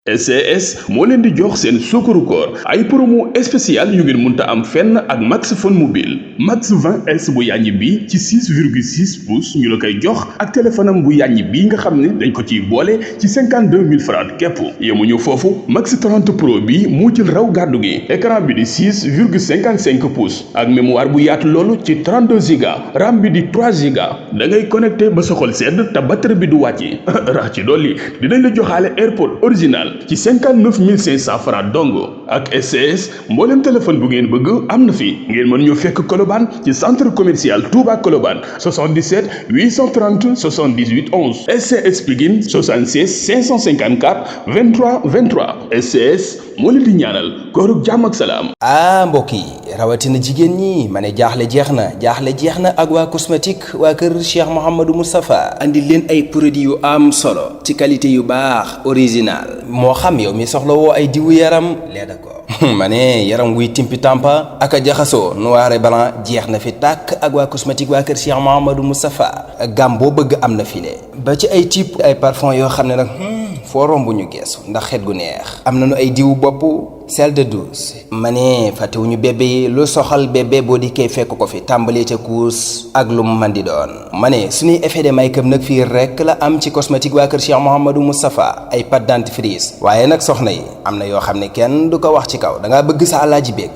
SCS moo leen di jox seen sukkaru koor ay promo spécial yu ngeen munta am fenn ak Max Phone mobile Max 20S bu yàññi bi ci 6,6 pouces ñu la koy jox ak téléphone am bu yàññi bi nga xam ne dañ ko ciy boole ci 52 000 francs képp yemuñu foofu Max 30 Pro bi moo jël raw gàddu gi écran bi di 6,55 pouces ak mémoire bu yaatu loolu ci 32 giga RAM bi di 3 giga da ngay connecté ba sa xol sedd te batterie bi du wàcc rax ci dolli dinañ la joxaale AirPod original ci 59 500 francs dongo ak SCS mboolem téléphone bu ngeen bëgg am na fi ngeen mën ñu fekk Colobane ci centre commercial Touba Colobane 77 830 78 11 SCS Pikine 76 554 23 23 SCS moo leen di ñaanal koorug jàmm ak salaam. mbokk yi rawatina jigéen ñi ma ne jaaxle jeex na ak waa cosmétique waa kër Cheikh Mouhamadou Moustapha andi leen ay produits yu am solo ci qualité yu baax original moo xam yow mi soxla woo ay diwu yaram lait de corps ma ne yaram wuy timpi tampa ak a jaxasoo noir et blanc jeex na fi tàkk ak waa cosmétique waa kër Cheikh Mouhamadou Moustapha gamme boo bëgg am na fi ba ci ay type ay parfum yoo xam ne nag foo romb ñu geesu ndax xet gu neex am nañu ay diwu bopp sel de douce ma ne fàttewuñu bébé yi lu soxal bébé boo dikkee fekk ko fi tàmbalee ca kuus ak lu mu mën di doon ma ne suñuy effet de make-up nag fii rek la am ci cosmétique waa kër Cheikh Mouhamadou Moustapha ay pâte dentifrice waaye nag soxna yi am na yoo xam ne kenn du ko wax ci kaw da ngaa bëgg sa àllaaji beeg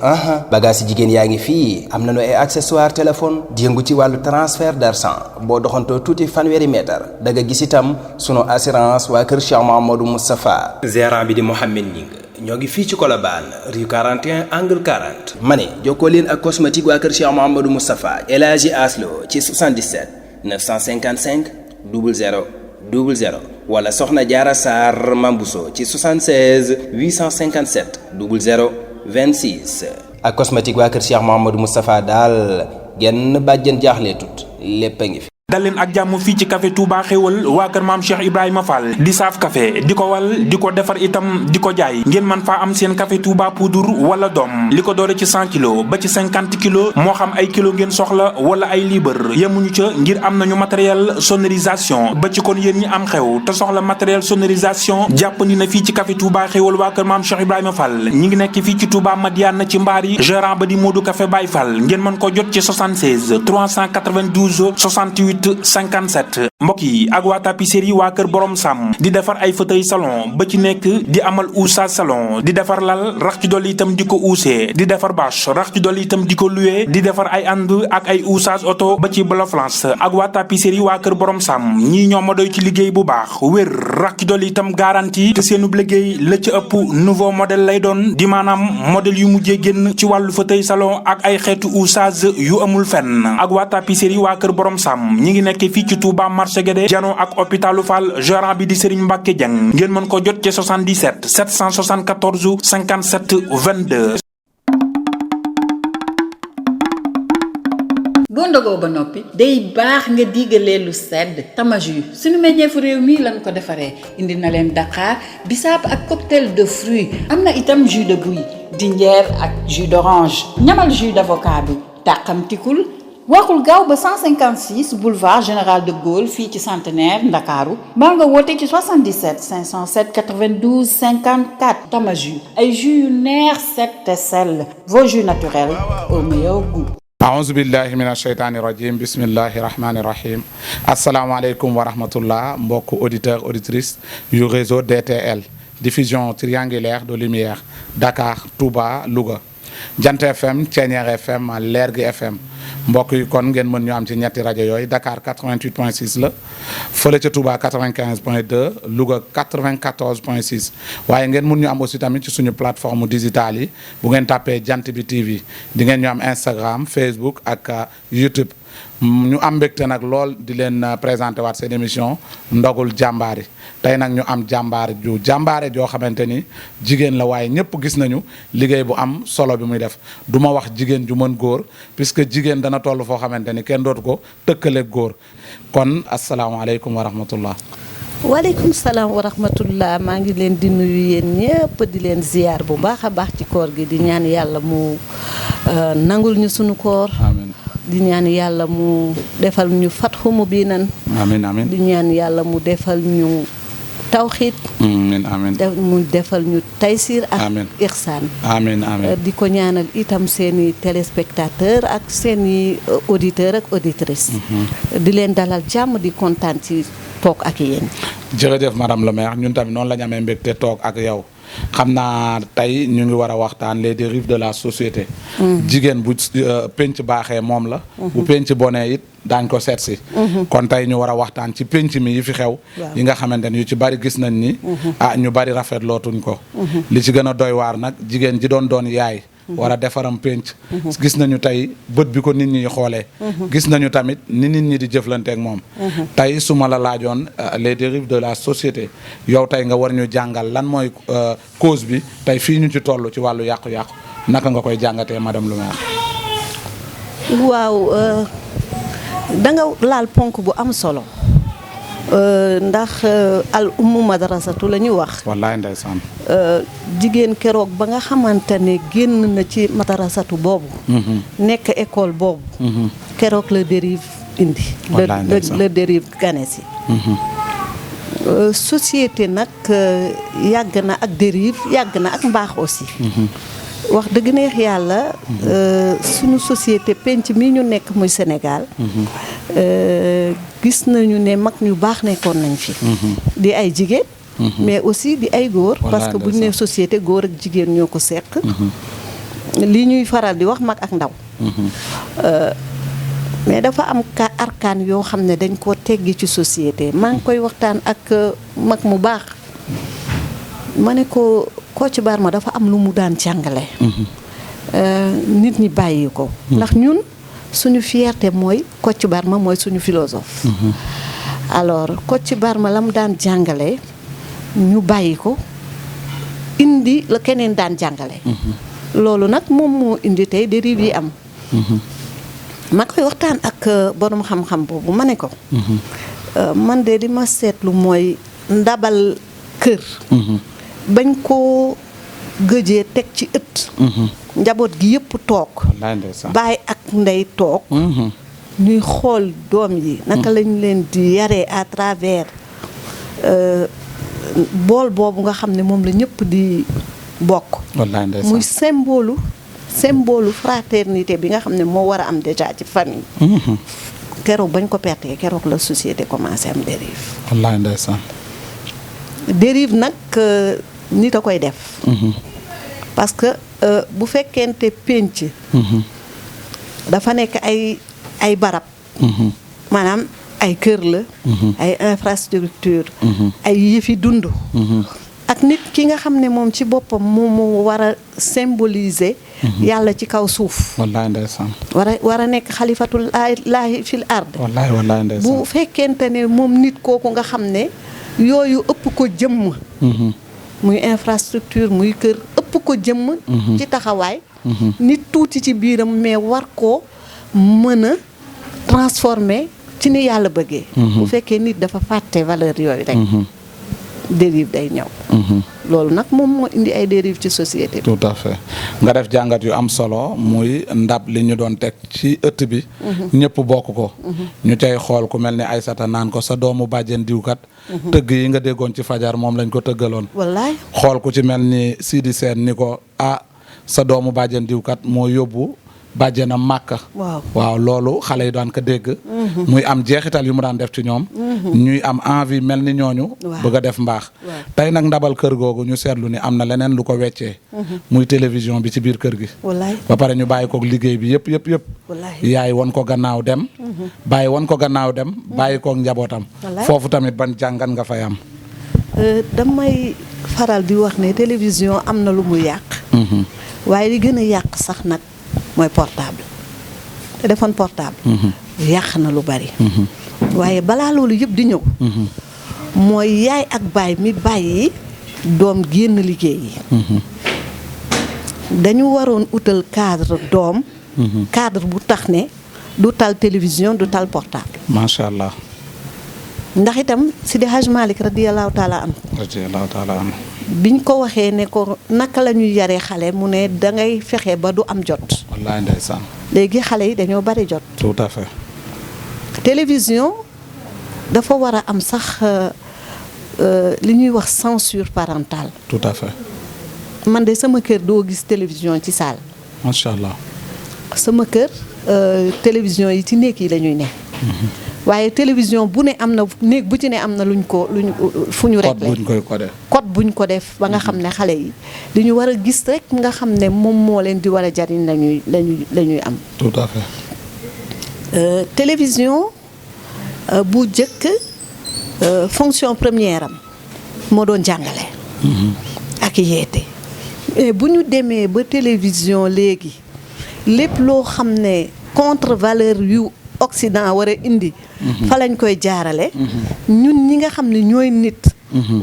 bagage si jigéen yaa ngi fii am nañu ay accessoire téléphone di yëngu ci wàllu transfert d'argent boo doxantoo tuuti fanweeri mètre da nga gis itam sunu assurance waa kër Cheikh Mouhamadou Moustapha gérant bi di Mohamed Ning ñoo ngi fii ci Colobane rue 41 angle 40 ma ne jokkoo leen ak cosmétique waa kër Cheikh Mouhamadou Moustapha El Hadji Aslo ci 77 955 00 00 wala Soxna Jaara Sarr Mambuso ci 76 857 00 26 ak cosmétique waa kër Cheikh Mouhamadou Moustapha daal genn bàjjen jaaxlee tut lépp a ngi fi. dal leen ak jàmm fii ci café Touba xéwal waa kër maam Cheikh Ibrahima Fall di saaf café di ko wal di ko defar itam di ko jaay ngeen man faa am seen café Touba poudre wala doom li ko doore ci 100 kilos ba ci 50 kilos moo xam ay kilo ngeen soxla wala ay libre yemuñu ca ngir am nañu matériel sonorisation ba ci kon yéen ñi am xew te soxla matériel sonorisation jàppandi na fii ci café Touba xéwal waa kër maam Cheikh Ibrahima Fall ñi ngi nekk fii ci Touba Madiane ci mbaar yi gérant ba di Modou Café Baye Fall ngeen mën ko jot ci 76 392 68 57 mbokk yi ak waa tapisserie waa kër borom Sam di defar ay fauteuil salon ba ci nekk di amal oussage salon di defar lal rax ci dolli itam di ko oussé di defar bâche rax ci dolli itam di ko loué di defar ay ànd ak ay oussage auto ba ci bloflance ak waa tapisserie waa kër borom Sam ñii ñoo ma doy ci liggéey bu baax wér rax ci dolli itam garantie te seenub liggéey la ci ëpp nouveau modèle lay doon di maanaam modèle yu mujjee génn ci wàllu fauteuil salon ak ay xeetu oussage yu amul fenn ak waa tapisserie waa kër borom Sam ñi ngi nekk fii ci Touba marché Guédé jano ak hôpitalu Fall gérant bi di Serigne Mbacke Dieng ngeen mën ko jot ci 77 774 57 22. boo ndogoo ba noppi day baax nga digalee lu sedd tama jus suñu meññeefu réew mi lañ ko defaree indi na leen Dakar bisaab ak cocktail de fruits am na itam jus de buy dinjeer ak jus d'orange ñamal jus d'avocat bi tàqamtikul waxul gaaw ba 156 boulevard Général de Gaulle fii ci Centenaire Ndakaaru mbaa nga woote ci 77 507 92 54 tama jus ay jus yu neex set te sell vos jus naturels au meilleur goût. aouzu billahi min asheytaani rajim bismillahi rahmani rahim asalaamaaleykum wa rahmatullah mbokk auditeur auditrice yu réseau DTL diffusion triangulaire de lumière Dakar Touba Louga Jant FM Thiéniere FM Lergui FM mbokk yi kon ngeen mën ñu am ci ñetti rajo yooyu Dakar 88.6 la fële ca Touba 95.2 Louga 94.6 waaye ngeen mën ñu am aussi tamit ci suñu plateforme digitale yi bu ngeen tàppee Jant bi TV di ngeen ñu am Instagram Facebook ak YouTube ñu am mbégte nag lool di leen présenté waat seen émission ndogul jàmbaar yi tey nag ñu am jàmbaare joo xamante ni jigéen la waaye ñëpp gis nañu liggéey bu am solo bi muy def du ma wax jigéen ju mën góor puisque jigéen dana toll foo xamante ni kenn dootu ko tëkkaleeg góor kon asalaamaaleykum wa rahmatullah. waaleykum salaam wa rahmatullah maa ngi leen di nuyu yéen ñëpp di leen ziyaar bu baax a baax ci koor gi di ñaan yàlla mu nangul ñu sunu koor. amiin. di ñaan yàlla mu defal ñu fatxu mubiinan. amiin amiin. di ñaan yàlla mu defal ñu tawxiit. amiin mu defal ñu taysir ak ixsaan. amiin amiin di ko ñaanal itam seeni téléspectateur ak seeni auditeur ak auditrice. di leen dalal jàmm di kontaan ci toog ak yéen. jërëjëf madame le maire ñun tamit noonu la ñu amee mbégte toog ak yow. xam naa tey ñu ngi war a waxtaan les dérives de la société. jigéen bu penc baaxee moom la. bu penc bonee it daañ ko seet si. kon tey ñu war a waxtaan ci penc mi yi fi xew. yi nga xamante ni yu ci bari gis nañ ni. ñu bari rafetlootuñ ko. li ci gën a doy waar nag jigéen ji doon yaay. war a defaram penc. gis nañu tey bët bi ko nit ñi xoolee. gis nañu tamit ni nit ñi di jëflanteek moom. tey su ma la laajoon les dérives de la société yow tey nga war ñu jàngal lan mooy cause bi tey fii ñu ci toll ci wàllu yàqu-yàqu naka nga koy jàngatee madame le maire. waaw da nga laal ponk bu am solo. ndax al ummu madrasatu la ñu wax. wallaay ndeysaan. jigéen keroog ba nga xamante ne génn na ci madrasatu boobu. nekk école boobu. keroog la dérive indi. la dérive gane si. société nag yàgg na ak dérive yàgg na ak mbaax aussi. wax dëgg neex yàlla suñu société penc mi ñu nekk muy Sénégal. gis nañu ne mag ñu baax nekkoon nañ fi. di ay jigéen. mais aussi di ay góor. parce que bu ñu nee société góor ak jigéen ñoo ko seq. li ñuy faral di wax mag ak ndaw. mais dafa am arkaan yoo xam ne dañ koo teggi ci société maa ngi koy waxtaan ak mag mu baax. ma ne ko Kocc Barma dafa am lu mu daan jàngale. nit ñi bàyyi ko. ndax ñun suñu fierté mooy Kocc Barma mooy suñu philosophe. alors Kocc Barma la mu daan jàngale ñu bàyyi ko indi la keneen daan jàngale. loolu nag moom moo indi tey dérive yi am. ma koy waxtaan ak borom xam-xam boobu ma ne ko. man de li ma seetlu mooy ndabal kër. bañ koo gëjee teg ci ëtt. njaboot gi yëpp toog. baay ak ndey toog. ñuy xool doom yi naka lañ leen di yaree à travers bool boobu nga xam ne moom la ñëpp di bokk. muy symbole fraternité bi nga xam ne moo war a am déjà ci famille. keroog bañ ko pertee keroog la société commencé am dérive. wallaahi ndeysaan. dérive nag nit a koy def. parce que bu fekkente pénc. dafa nekk ay barab. maanaam ay kër la. ay infrastructure. ay yëfi dund. ak nit ki nga xam ne moom ci boppam moom moo war a symboliser. yàlla ci kaw suuf. wallaahi ndeysaan. war a nekk xalifatul laahi fil ard. wallaahi ndeysaan. bu fekkente ne moom nit kooku nga xam ne yooyu ëpp ko jëmm. muy infrastructure muy kër ëpp ko jëmm. ci taxawaay. nit tuuti ci biiram mais war koo mën a transformer ci ni yàlla bëggee. bu fekkee nit dafa fàtte valeur yooyu rek. dérive day ñëw. loolu nag moom moo indi ay dérive ci société bi. tout à fait nga def jàngat yu am solo muy ndab li ñu doon teg ci ëtt bi. ñëpp bokk ko. ñu cay xool ku mel ni Aysata naan ko sa doomu bàjjen diwkat. tëgg yi nga déggoon ci fajar moom lañ ko tëggaloon. wallaay xool ku ci mel ni Sidi Sène ni ko sa doomu bàjjen diwkat moo yóbbu bàjjenam Màkka. waaw loolu xale yi daan ko dégg. muy am jeexital yu mu daan def ci ñoom. ñuy am envie mel ni ñooñu. bëgg a def mbaax. tey nag ndabal kër googu ñu seetlu ni am na leneen lu ko weccee. muy télévision bi ci biir kër gi. ba pare ñu bàyyi koog liggéey bi yëpp. yaay won ko gannaaw dem. bàyyi won ko gannaaw dem. bàyyi koog njabootam. foofu tamit ban jàngat nga fay am. damay faral di wax ne télévision am na lu mu yàq. waaye li gën a yàq sax nag. mooy portable téléphone portable. yàq na lu bari. waaye balaa loolu yëpp di ñëw. mooy yaay ak baay mi bàyyi doom génn liggéey yi. dañu waroon utal cadre doom. cadre bu tax ne du tal télévision du tal portable. macha allah. ndax itam Sidi Hadj Malick radiyallahu taala anhu. biñ ko waxee ne ko naka la ñuy yaree xale mu ne dangay fexe ba du am jot. wallaahi ndeysaan. léegi xale yi dañoo bari jot. tout à fait. télévision dafa war a am sax li ñuy wax censure parentale. tout à fait. man de sama kër doo gis télévision ci salle. macha allah. sama kër télévision yi ci néeg yi la ñuy ne. waaye télévision bu ne am na néeg bu ci ne am na luñ fu ñu réglé code buñ koy codé. code buñ ko def ba nga xam ne xale yi li ñu war a gis rek nga xam ne moom moo leen di war a jariñ la ñuy am. tout à fait. télévision bu jëkk fonction première am moo doon jàngale. ak yeete. mais bu ñu demee ba télévision léegi lépp loo xam ne contre valeur yu Occident war a indi. fa lañ koy jaarale. ñun ñi nga xam ne ñooy nit.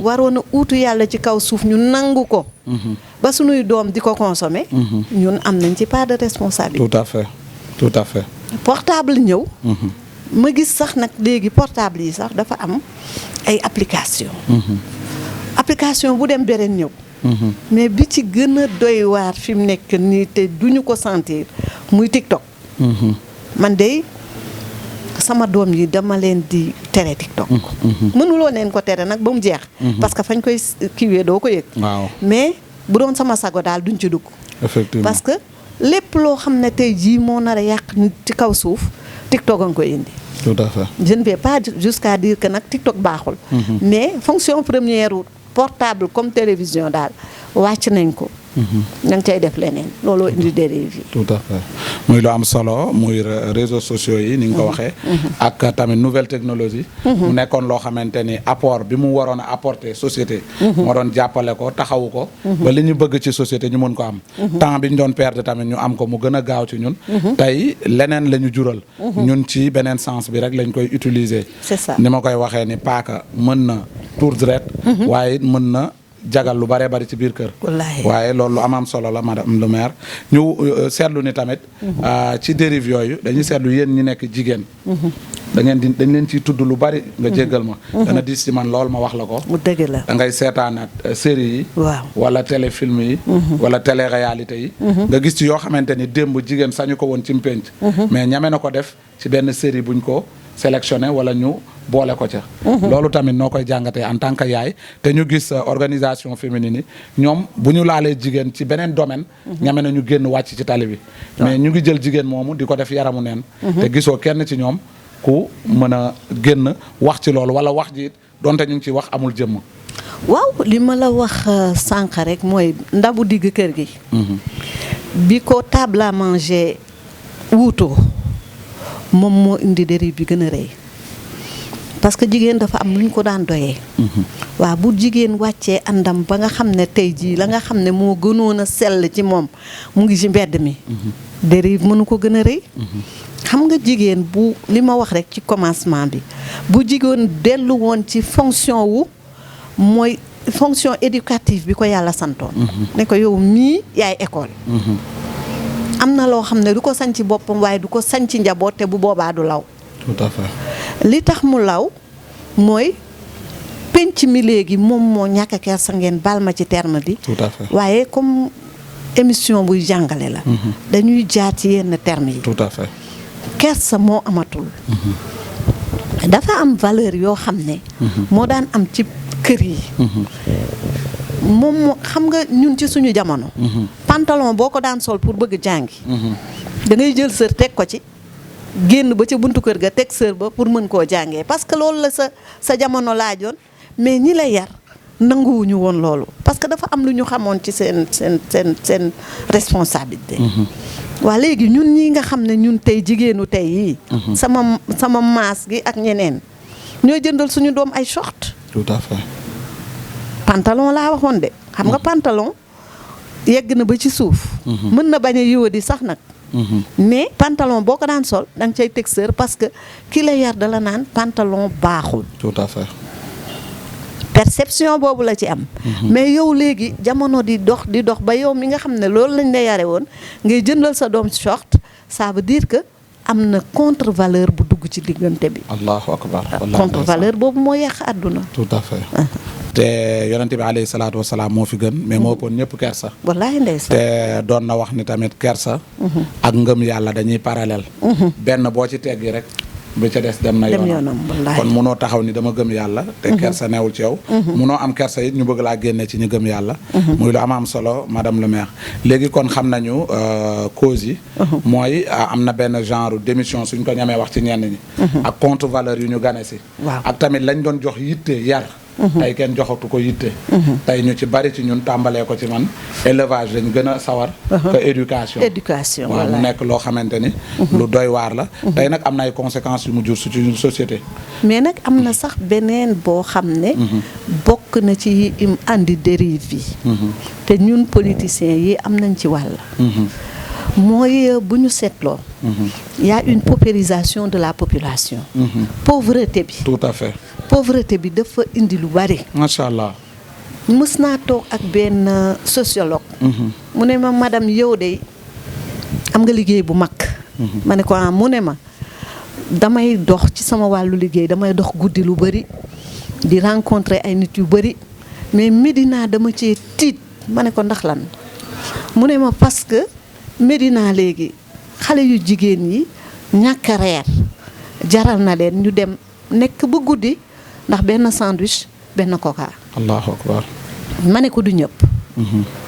waroon a uutu yàlla ci kaw suuf ñu nangu ko. ba suñuy doom di ko consommer. ñun am nañ ci part de responsabilité. tout à fait tout à fait. portable ñëw. ma gis sax nag léegi portable yi sax dafa am ay application application bu dem beneen ñëw. mais bi ci gën a doy waar fi mu nekk nii te duñu ko sentir muy TikTok. man de sama doom yi dama leen di tere TikTok. mënuloo neen ko tere nag ba mu jeex. parce que fañ koy kiiwee doo ko yëg. waaw mais bu doon sama sago daal duñ ci dugg. effectivement parce que lépp loo xam ne tey jii moo nar a yàq ci kaw suuf TikTok a nga koy indi. tout à fait. je ne vais pas jusqu'à dire que nag TikTok baaxul. mais fonction première portable comme télévision daal wàcc nañ ko. na nga cay def leneen looloo indi dérive yi. tout à fait muy lu am solo muy réseaux sociaux yi ni nga ko waxee. ak tamit nouvelle technologie. mu nekkoon loo xamante ni apport bi mu waroon a apporter société. moo doon jàppale ko taxawu ko. ba li ñu bëgg ci société ñu mën ko am. temps bi ñu doon perdre tamit ñu am ko mu gën a gaaw ci ñun. tey leneen la ñu jural. ñun ci beneen sens bi rek lañ koy utiliser. c'est ça ni ma koy waxee ni paaka mën na tour deret waaye mën na. jagal lu bare bari ci biir kër. waaye loolu lu am solo la madame le maire ñu seetlu ni tamit. ci dérive yooyu dañuy seetlu yéen ñi nekk jigéen. dañ leen ciy tudd lu bari nga jéggal ma. dana diis ci man lool ma wax la ko. mu dëgg la da ngay seetaanaat série yi. waaw wala téléfilm yi. wala télé réalité yi. nga gis ci yoo xamante ni démb jigéen sañu ko woon ci mpénc. mais ñame na ko def ci benn série buñ ko sélectionné wala ñu boole ko ca. loolu tamit noo koy jàngatee en tant que yaay te ñu gis organisation féminine yi ñoom bu ñu laalee jigéen ci beneen domaine. ñame na ñu génn wàcc ci tali bi. mais ñu ngi jël jigéen moomu di ko def yaramu neen. te gisoo kenn ci ñoom ku mën a génn wax ci loolu wala wax ji donte ñu ngi ciy wax amul jëmm. waaw li ma la wax sànq rek mooy ndabu digg kër gi. bi ko table à manger wuutoo moom moo indi dérive bi gën a rëy. parce que jigéen dafa am lu ñu ko daan doyee. waaw bu jigéen wàccee àndam ba nga xam ne tey jii la nga xam ne moo gënoon a sell ci moom mu ngi ci mbedd mi. dérive mënu ko gën a rëy. xam nga jigéen bu li ma wax rek ci commencement bi bu jigéen dellu woon ci fonction wu mooy fonction éducative bi ko yàlla santoon. ne ko yow mii yaay école. am na loo xam ne du ko sañ ci boppam waaye du ko sañ ci njaboot te bu boobaa du law. tout à fait. li tax mu law mooy penc mi léegi moom moo ñàkk a kersa ngeen baal ma ci terme bi. tout à fait. waaye comme émission buy jàngale la. dañuy jaar ci yenn termes yi. tout à fait. kersa moo amatul. dafa am valeur yoo xam ne. moo daan am ci kër yi. moom moo xam nga ñun ci suñu jamono. pantalon boo ko daan sol pour bëgg jàngi. da ngay jël sër teg ko ci. génn ba ca buntu kër ga teg sër ba pour mën koo jàngee parce que loolu la sa jamono laajoon mais ñi la yar nanguwuñu woon loolu parce que dafa am lu ñu xamoon ci seen responsabilité. waa léegi ñun ñi nga xam ne ñun tey jigéenu tey yii. sama maas gi ak ñeneen ñooy jëndal suñu doom ay short. tout à fait. pantalon laa waxoon de xam nga pantalon yegg na ba ci suuf. mën na bañ a yiwa di sax nag. mais pantalon boo ko daan sol da nga cay teg sër parce que ki la yar dala naan pantalon baaxul. tout à fait. perception boobu la ci am. mais yow léegi jamono di dox ba yow mi nga xam ne loolu lañ la yare woon ngay jëndal sa doom short ça veut dire que am na contre valeur bu dugg ci diggante bi. allahu akbar. contre valeur boobu moo yàq àdduna. tout à fait. te yonente bi alayhi salaatu wasalaam moo fi gën mais moo ëppoon ñëpp kersa. wallaahi ndeysaan. te doon na wax ni tamit kersa. ak ngëm yàlla dañuy parallèle. benn boo ci teggi rek ba ca des dem na yoonam kon munoo taxaw ni dama gëm yàlla te kersa newul ci yow munoo am kersa it ñu bëgg laa génne ci ñu gëm yàlla muy lu am solo madame le maire léegi kon xam nañu cause yi mooy am na benn genre démission suñ ko ñamee wax ci ñenn ñi ak contre valeur yu ñu gane si ak tamit lañ doon jox yitte yar tey kenn joxatu ko yitte tey ñu ci bari ci ñun tàmbalee ko ci man élevage lañ gën a sawar que éducation waaw mu nekk loo xamante ni lu doy waar la tey nag am na ay conséquences yu mu jur ci une société mais nag am na sax beneen boo xam ne bokk na ci im andi dérive yi te ñun politiciens yi am nañ ci wàll mooy bu ñu seetloo y a une paupérisation de la population pauvreté bi tout à fait pauvreté bi dafa indi lu bari macha allah mës naa toog ak benn sociologue mu ne ma madame yow de am nga liggéey bu mag ma ne ko mu ne ma damay dox ci sama wàllu liggéey damay dox guddi lu bari di rencontrer ay nit yu bari mais Médina dama ci tiit ma ne ko ndax lan mu ne ma parce que Médina léegi xale yu jigéen yi ñàkk a reer jaral na leen ñu dem nekk ba guddi ndax benn sandwich benn coca. allahu akbar. ma ne ko du ñëpp.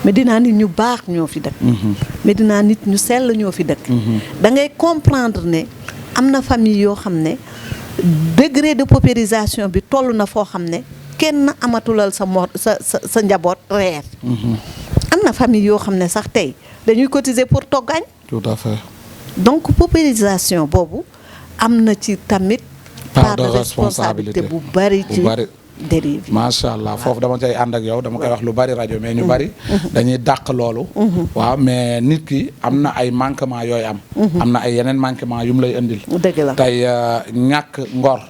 Médina nit ñu baax ñoo fi dëkk. Médina nit ñu sell ñoo fi dëkk. da ngay comprendre ne am na famille yoo xam ne degré de paupérisation bi toll na foo xam ne kenn amatulal sa njaboot reer. am na famille yoo xam ne sax tey dañuy cotiser pour toggañ. tout à fait. donc paupérisation boobu am na ci tamit. part de responsabilité bu bari ci dérive. macha allah foofu dama cay ànd ak yow dama koy wax lu bari rajo mais ñu bari dañuy dàq loolu. waaw mais nit ki am na ay manquement yooyu am. am na ay yeneen manquement yu mu lay indil. dëgg la tey ñàkk ngor.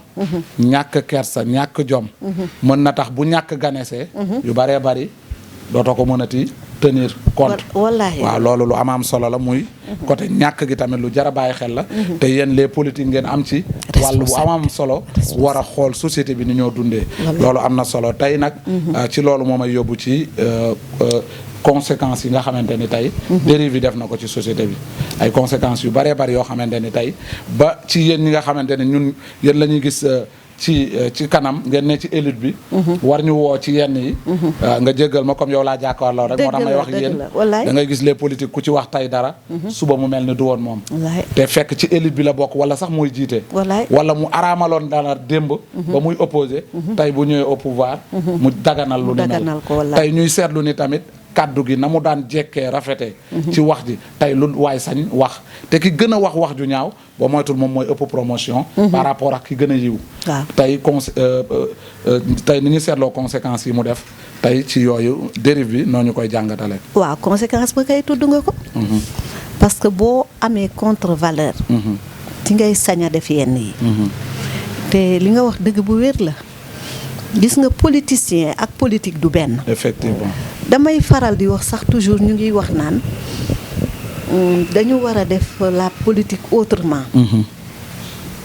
ñàkk kersa ñàkk jom. mën na tax bu ñàkk ganesee yu baree bari dootoo ko mënati tenir compte. wallaahi waaw loolu lu am solo la muy. côté ñàkk gi tamit lu jar a bàyyi xel la. te yéen les politiques ngeen am ci. wàllu bu am solo. war a xool société bi ni ñoo dundee. loolu am na solo tey nag. ci loolu moo may yóbbu ci conséquences yi nga xamante ni tey. dérive yi def na ko ci société bi. ay conséquences yu bëree bëri yoo xamante ni tey ba ci yéen ñi nga xamante ni ñun yéen la ñuy gis. ci kanam ngeen ne ci élite bi. war ñu woo ci yenn yi. nga jéggal ma comme yow laa jàkkaarloo rek. moo tax may wax ak yéen da ngay gis les politiques ku ci wax tey dara. suba mu mel ni du woon moom. te fekk ci élite bi la bokk wala sax muy jiite. wala mu araamaloon dara démb. ba muy opposé. tey bu ñëwee au pouvoir. mu daganal lu ni mel tey ñuy seetlu ni tamit. kaddu gi na mu daan jekkee rafete ci wax ji tey lu waay sañ wax te ki gën a wax ju ñaaw ba moytul moom mooy ëpp promotion par rapport ak ki gën a yiw tey tey ni ñu seetloo conséquences yi mu def tey ci yooyu dérive bi noo ñu koy jàngatale waaw conséquence ba kay tudd nga ko parce que boo amee contre valeur ci ngay sañ a def yenn yi te li nga wax dëgg bu wér la gis nga politicien ak politique du benn. effectivement. damay faral di wax sax toujours ñu ngi wax naan dañu war a def la politique autrement.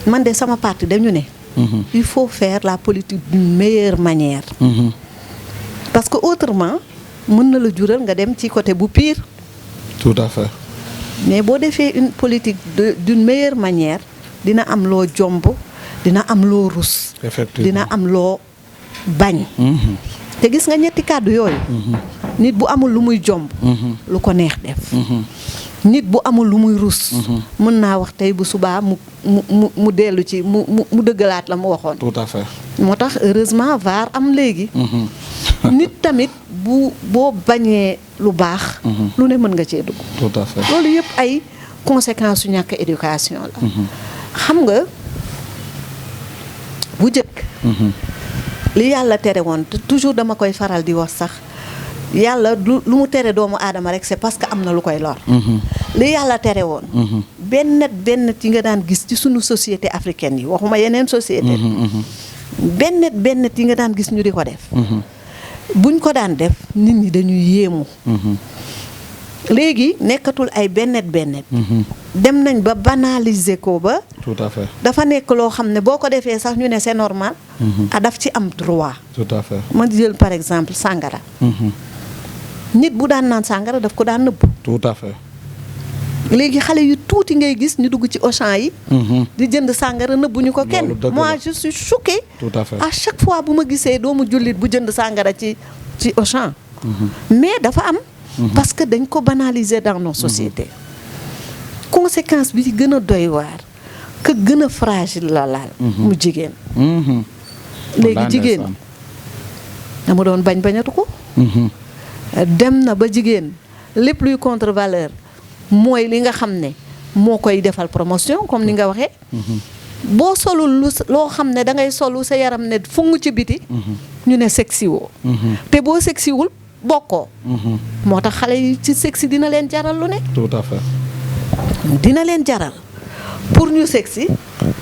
man de sama parti dañu ne. il faut faire la politique d'une meilleure manière. parce que autrement mën na la jural nga dem ci côté bu pire. tout à fait. mais boo defee une politique d'une meilleure manière dina am loo jomb dina am loo rus. effectivement dina am loo. bañ te gis nga ñetti kàddu yooyu nit bu amul lu muy jomb lu ko neex def nit bu amul lu muy rus mën naa wax tey bu subaa mu dellu ci mu dëggalaat la mu waxoon tout à fait moo tax heureusement VAR am léegi nit tamit boo bañee lu baax lu ne mën nga cee dugg tout à fait loolu yëpp ay conséquences yu ñàkk éducation la xam nga bu jëkk li yàlla tere woon te toujours dama koy faral di wax sax yàlla lu mu tere doomu aadama rek c'est parce que am na lu koy lor li yàlla tere woon benn yi nga daan gis ci sunu société africaine yi waxuma yeneen société benn yi nga daan gis ñu di ko def buñ ko daan def nit ñi dañuy yéemu léegi nekkatul ay bennet dem nañ ba banaliser ko ba tout à fait dafa nekk loo xam ne boo ko defee sax ñu ne c'est normal daf ci am droit tout à fait ma jël par exemple sàngara nit bu daan naan sàngara daf ko daan nëbb tout à fait léegi xale yu tuuti ngay gis ñu dugg ci Auchan yi. di jënd sàngara nëbbuñu ko kenn. moi je suis choquée. tout à fait à chaque fois bu ma gisee doomu jullit bu jënd sàngara ci Auchan. mais dafa am. parce que dañ ko banaliser dans nos sociétés. conséquence bi ci gën a doy waar que gën a fragile la laal. mu jigéen. léegi jigéen dama doon bañatu ko. dem na ba jigéen lépp luy contre valeur mooy li nga xam ne moo koy defal promotion comme ni nga waxee. boo solul loo xam ne da ngay solu sa yaram ne fungu ci biti. ñu ne sexy woo. te boo sexiwul bokkoo. moo tax xale yi ci sexy dina leen jaral lu ne. tout à fait. dina leen jaral pour ñu sexy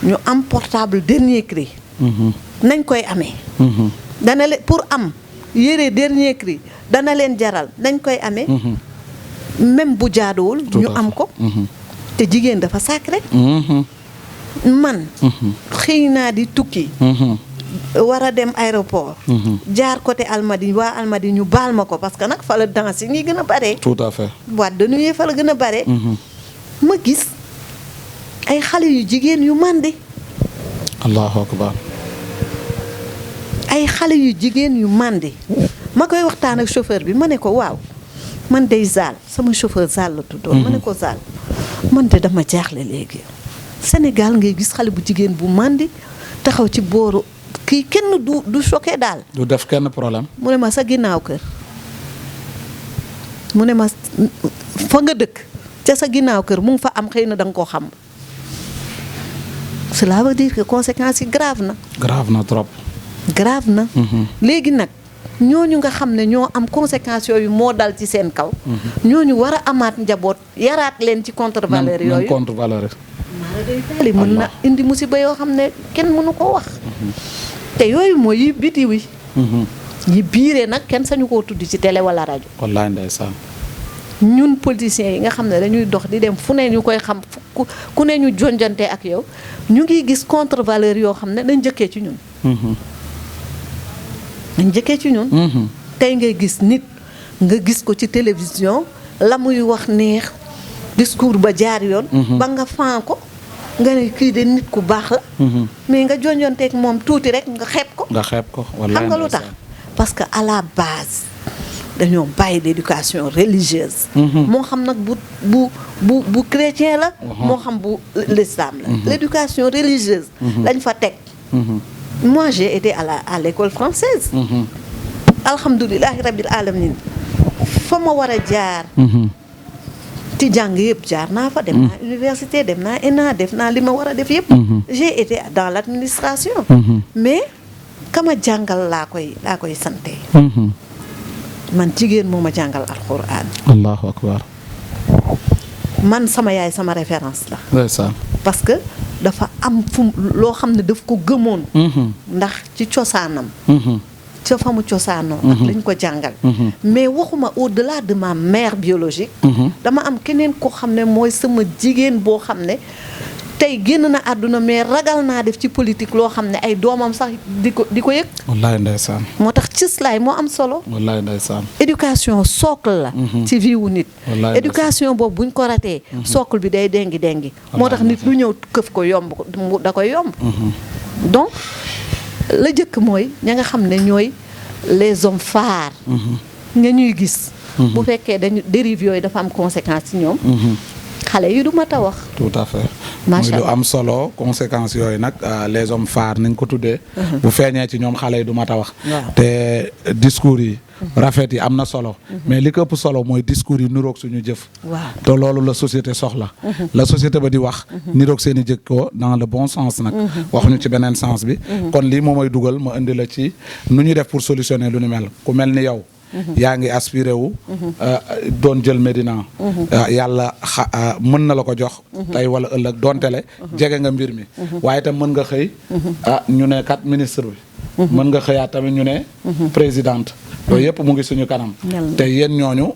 ñu am portable dernier cri. nañ koy amee. dana leen pour am yére dernier cri dana leen jaral nañ koy amee. même bu jaaduwul ñu am ko. te jigéen dafa sacré. man xëy naa di tukki. war a dem aéroport. jaar côté Almadies waa Almadies ñu baal ma ko parce que nag fa la danse yi ñuy gën a bare. tout à fait. boîte de nuit fa la gën a bare. ma gis ay xale yu jigéen yu màndi. allahu akbar. ay xale yu jigéen yu màndi. ma koy waxtaan ak chauffeur bi ma ne ko waaw man day Zal sama chauffeur Zal la tuddoon. ma ne ko Zal man de dama jaaxle léegi. Sénégal ngay gis xale bu jigéen bu màndi taxaw ci booru kii kenn du choqué daal. du def kenn problème. mu ne ma sa ginnaaw kër mu ne ma fa nga dëkk ca sa ginnaaw kër mu ngi fa am xëy na da nga koo xam. cela veut dire que conséquences yi grave na. grave na trop. grave na. léegi nag ñooñu nga xam ne ñoo am conséquences yooyu moo dal ci seen kaw. ñooñu war a amaat njaboot yaraat leen ci contre valeur yooyu. même contre valeur. li mën na indi musiba yoo xam ne kenn mënu ko wax. te yooyu mooy yi biti wi. yi biiree nag kenn sañu koo tudd ci télé wala rajo. wallaay ndeysaan. ñun politiciens yi nga xam ne dañuy dox di dem fu ne ñu koy xam ku ne ñu jonjante ak yow ñu ngi gis contre valeur yoo xam ne dañ njëkkee ci ñun. dañ njëkkee ci ñun. tey ngay gis nit nga gis ko ci télévision la muy wax neex discours ba jaar yoon. ba nga fan ko nga ne kii de nit ku baax la. mais nga jonjonteeg moom tuuti rek nga xeeb ko. nga xeeb ko wallaay xam nga lu tax parce que à la base dañoo bàyyi l'éducation religieuse. moo xam nag bu chrétien la. moo xam bu l'islam la. l'éducation religieuse. lañ fa teg. moi j'ai été à l'école française. alhamdulilahi rabbil alamin fa ma war a jaar. ci jàng yëpp jaar naa fa dem naa université dem naa ENA def naa li ma war a def yëpp. j'ai été dans l'administration. mais kama jàngal laa koy sante. man jigéen moo ma jàngal alxuraan. allahu akbar. man sama yaay sama référence la. ndeysaan. parce que dafa am fu loo xam ne daf ko gëmoon. ndax ci cosaanam. ca fa mu cosaanoo. ak lañ ko jàngal. mais waxuma au-delà de ma mère biologique. dama am keneen ko xam ne mooy sama jigéen boo xam ne tey génn na àdduna mais ragal naa def ci politique loo xam ne ay doomam sax di ko yëg. wallaay ndeysaan. moo tax cëslaay moo am solo. wallaay ndeysaan. éducation socle la. ci vie wu nit. wallaay éducation boobu buñ ko ratee. socle bi day dengi. moo tax nit lu ñëw këf ko yomb da koy yomb. donc la jëkk mooy ña nga xam ne ñooy les hommes phares. nga ñuy gis. bu fekkee dañu dérive yooyu dafa am conséquence ci ñoom. xale yi du mat a wax. tout à fait. macha muy lu allah am solo conséquences yooyu nag les hommes phares nañ ko tuddee. bu feeñee ci ñoom xale yi du mat a wax. te discours yi. rafet yi am na solo. mais li ko ëpp solo mooy discours yi niroog suñu jëf. waaw te loolu la société soxla. la société ba di wax. niroog seen i jëkkoo dans le bon sens nag. waxuñu ci beneen sens bi. kon lii moom mooy dugal ma indi la ci nu ñuy def pour solutionner lu ni mel ku mel ni yow. yaa ngi aspiré wu. doon jël Médina. yàlla mën na la ko jox. tey wala ëllëg doontele jege nga mbir mi. waaye itam mën nga xëy. ñu ne kat ministre bi. mën nga xëyaat tamit ñu ne. présidente. yooyu yëpp mu ngi suñu kanam. te yéen ñooñu.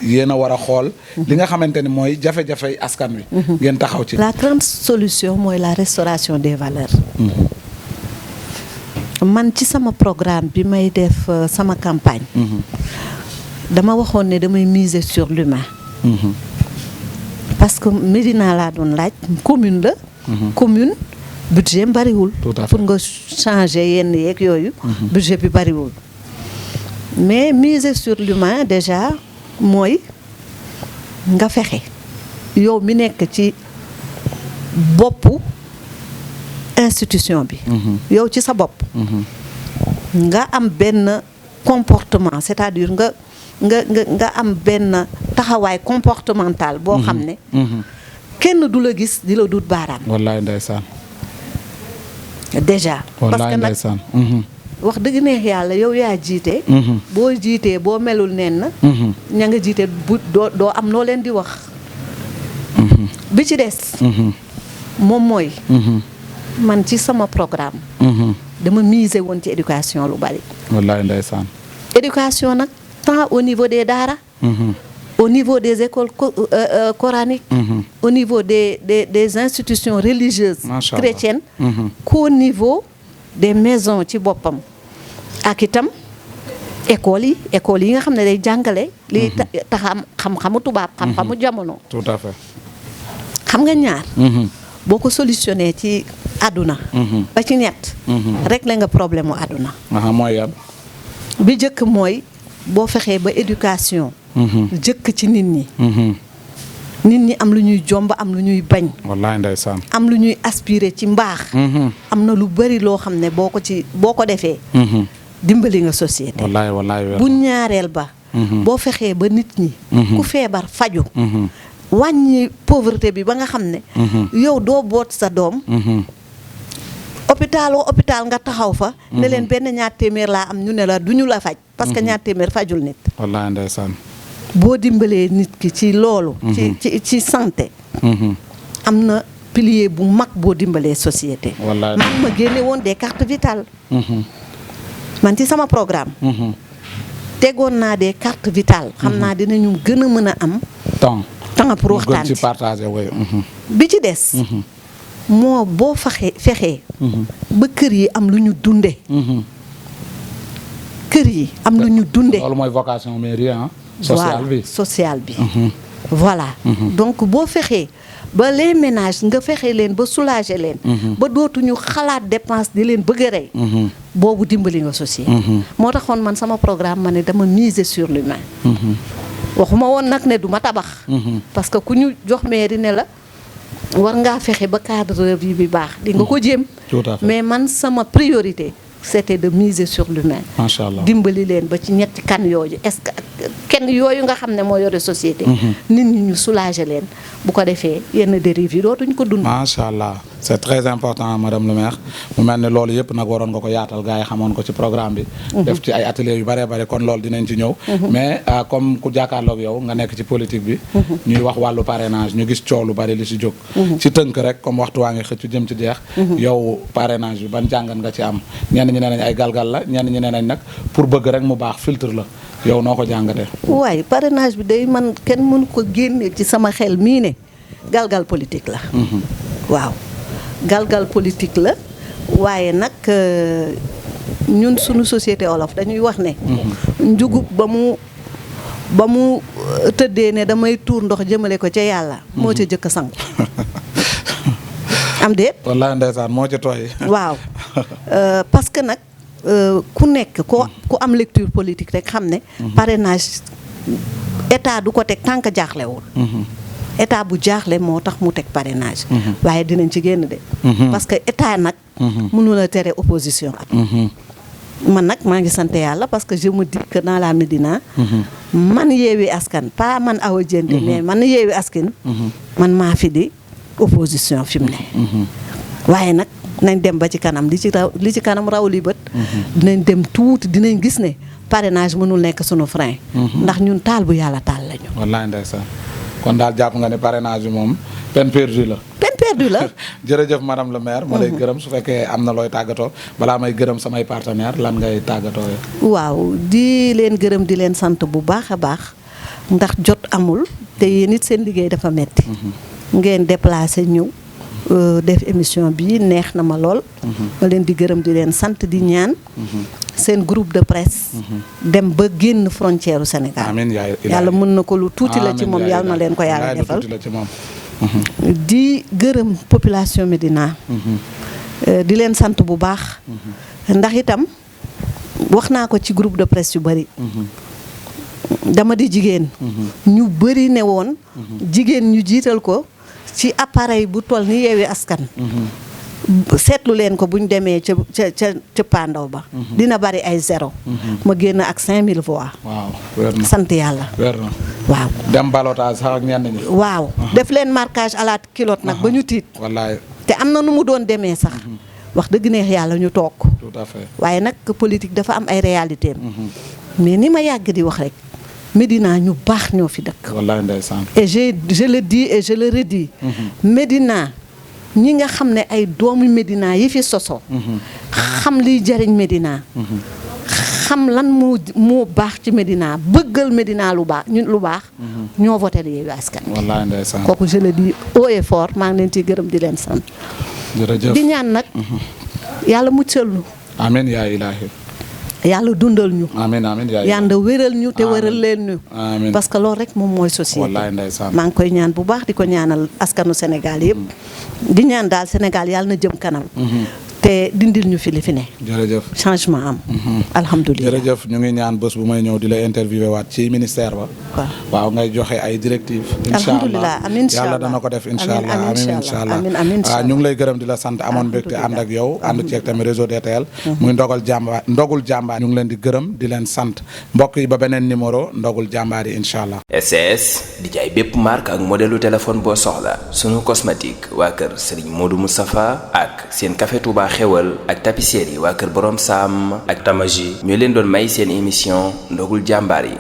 yéen a war a xool. li nga xamante ni mooy jafe-jafey askan wi. ngeen taxaw ci. la grande solution mooy la restauration des valeurs. man ci sama programme bi may def sama campagne. dama waxoon ne damay miser sur l'humain. parce que que Médina laa doon laaj commune la. commune budget bariwul. Tout à fait. pour nga changer yenn yeeg yooyu. budget bi bariwul. mais miser sur l'humain déjà mooy nga fexe yow mi nekk ci boppu institution bi. yow ci sa bopp. nga am benn comportement c'est-à-dire nga am benn taxawaay comportemental boo xam ne. kenn du la gis di la dut baaraam. wallaay ndeysaan. déjà. parce wallaay que nag ndeysaan. wax dëgg neex yàlla yow yaa jiite. boo jiitee boo melul nen na. ña nga jiite bu doo am noo leen di wax. bi ci des. moom mooy. man ci sama programme. dama miser woon ci éducation lu bari. wallaay ndeysaan. éducation nag tant au niveau des daara. au niveau des écoles coraniques. au niveau des institutions religieuses. Macha Allah. chrétiennes. qu'au niveau des maisons ci boppam. ak itam écoles yi nga xam ne day jàngale. liy taxam xam-xamu tubaab xam-xamu jamono. tout à fait. xam nga ñaar. boo ko solutionné ci àdduna. ba ci ñett. régler nga problème mu àdduna. mooy yan. bi njëkk mooy boo fexee ba éducation. jëkk ci nit ñi. nit ñi am lu ñuy jomb am lu ñuy bañ. wallaay ndeysaan. am lu ñuy aspirer ci mbaax. am na lu bari loo xam ne boo ko defee. dimbali nga société. wallaay wallaay. bu ñaareel ba. boo fexee ba nit ñi. ku feebar faju wàññi pauvreté bi ba nga xam ne. yow doo boot sa doom. hôpital nga taxaw fa. ne leen benn ñaar téeméer laa am ñu ne la du ñu la faj. parce que ñaar téeméer fajul nit. wallaay ndeysaan. boo dimbalee nit ki ci loolu. ci santé. am na pilier bu mag boo dimbalee société. wallaay man ma génne woon des cartes vitales. man ci sama programme. tegoon naa des cartes vitales. xam naa dinañu gën a mën a am. temps pour waxtaan ci partager way. bi ci des. moo boo fexee. ba kër yi am lu ñu dunde kër yi am lu ñu dunde loolu mooy vocation mairie sociale bi sociale bi. voilà donc boo fexee ba les ménages nga fexe leen ba soulager leen. ba dootuñu xalaat dépense di leen bëgg a rey. boobu dimbali nga société. moo taxoon man sama programme ma ne dama miser sur l'humain. waxuma woon nag ne du ma tabax. parce que ku ñu jox mairie ne la war ngaa fexe ba cadre de vie bi baax di nga ko jéem. tout à fait. mais man sama priorité c'était de miser sur l'humain. macha allah dimbali leen ba ci ñetti kan yooyu est-ce que kenn yooyu nga xam ne moo yore société. nit ñi ñu soulager leen bu ko defee yenn dérives yi dootuñ ko dund. macha allah c'est très important madame le maire mu mel ne loolu yëpp nag waroon nga ko yaatal gars yi xamoon ko ci programme bi. def ci ay ateliers yu bëree bëri kon loolu dinañ ci ñëw. mais comme ku jàkkaarloog yow nga nekk ci politique bi. ñuy wax wàllu parrainage ñu gis coow lu bëri li ci jóg. ci tënk rek comme waxtu waa ngi xëcc jëm ci jeex. yow parrainage bi ban jàngat nga ci am ñenn ñi ne nañ ay galgal la ñenn ñi ne nañ nag pour bëgg rek mu baax filtre la yow noo ko jàngatee. waaye parrainage bi day man kenn mënu ko génne ci sama xel mii ne galgal politique la. waaw galgal politique la waaye nag ñun suñu société olof dañuy wax ne. njugub ba mu tëddee ne damay tuur ndox jëmale ko ca yàlla. moo ca jëkk sangu am déet. wallaay ndeysaan moo ca tooy. waaw parce que nag ku nekk ku am lecture politique rek xam ne. parrainage état du ko teg tant que jaaxlewul. état bu jaaxle moo tax mu teg parrainage. waaye dinañ ci génn de. parce que état nag. mënul a tere opposition ak. man nag maa ngi sant yàlla parce que je me dis que dans la Médina. man Yewwi Askan pas man Awa Diène mais man Yewwi Askan. man maa fi di opposition fi mu ne. waaye nag nañ dem ba ci kanam li ci kanam raw li bët. dinañ dem tuuti dinañ gis ne parrainage mënul nekk sunu frein. ndax ñun taal bu yàlla taal lañu. wallaay ndeysaan kon daal jàpp nga ne parrainage bi moom peine perdue la. peine perdue la. jërëjëf madame le maire. ma lay gërëm su fekkee am na looy tàggatoo balaa may gërëm samay partenaire lan ngay tàggatoo. waaw di leen gërëm di leen sant bu baax a baax ndax jot amul te yéen it seen liggéey dafa metti ngeen déplacé ñëw def émission bi neex na ma lool. ma leen di gërëm di leen sant di ñaan. seen groupe de presse. dem ba génn frontière u Sénégal. amiin yàlla mën na ko lu tuuti la ci moom yàlla na leen ko yàlla defal. di gërëm population Médina di leen sant bu baax ndax itam wax naa ko ci groupe de presse yu bari dama di jigéen ñu bari ne woon jigéen ñu jiital ko ci appareil bu toll ni Yewwi Askan seetlu leen ko buñ demee ca pandaw ba dina bari ay zéro ma génn ak 5000 voix waaw wér na sant yàlla wér na waaw dem balotage sax ak ñenn ñi waaw def leen marquage à la culotte nag ba ñu tiit wallaay te am na nu mu doon demee sax wax dëgg neex yàlla ñu toog tout à fait waaye nag politique dafa am ay réalité mais ni ma yàgg di wax rek Médina ñu baax ñoo fi dëkk wallaay ndeysaan et je le dis et je le redis Médina ñi nga xam ne ay doomu Médina yi fi soso xam liy jariñ Médina xam lan moo baax ci Médina bëggal Médina lu baax ñoo voté Yewwi Askan Wi wallaay ndeysaan kooku je le dis haut et fort maa ngi leen ciy gërëm di leen sant jërëjëf di ñaan nag yàlla muccal ñu amiin yaa ilaahi yàlla dundal ñu amiin amiin yaa yàlla wéral ñu te wéral leen ñu amiin parce que loolu rek moom mooy société wallaay ndeysaan maa ngi koy ñaan bu baax di ko ñaanal askanu Sénégal yëpp di ñaan daal Sénégal yàlla na jëm kanam te dindil ñu fi li fi ne jërëjëf changement am alhamdulilah jërëjëf ñu ngi ñaan bés bu may ñëw di la interviewé waat ci ministère ba waaw ngay joxe ay directives alhamdulilah amiin yàlla dana ko def incha allah amiin incha allah waaw ñu ngi lay gërëm di la sant amoon mbégte ànd ak yow ànd ceeg tamit réseau DTL muy ndogul jàmbaar ñu ngi leen di gërëm di leen sant mbokk yi ba beneen numéro ndogul jàmbaar yi incha allah. SS di jaay bépp marque ak modèlu téléphone boo soxla sunu cosmétique waa kër Serigne Modou Moustapha ak seen café Touba xewal ak tapisserie yi waa kër Borom Sam ak Tamaji ñoo leen doon may seen émission ndogul jàmbaar yi.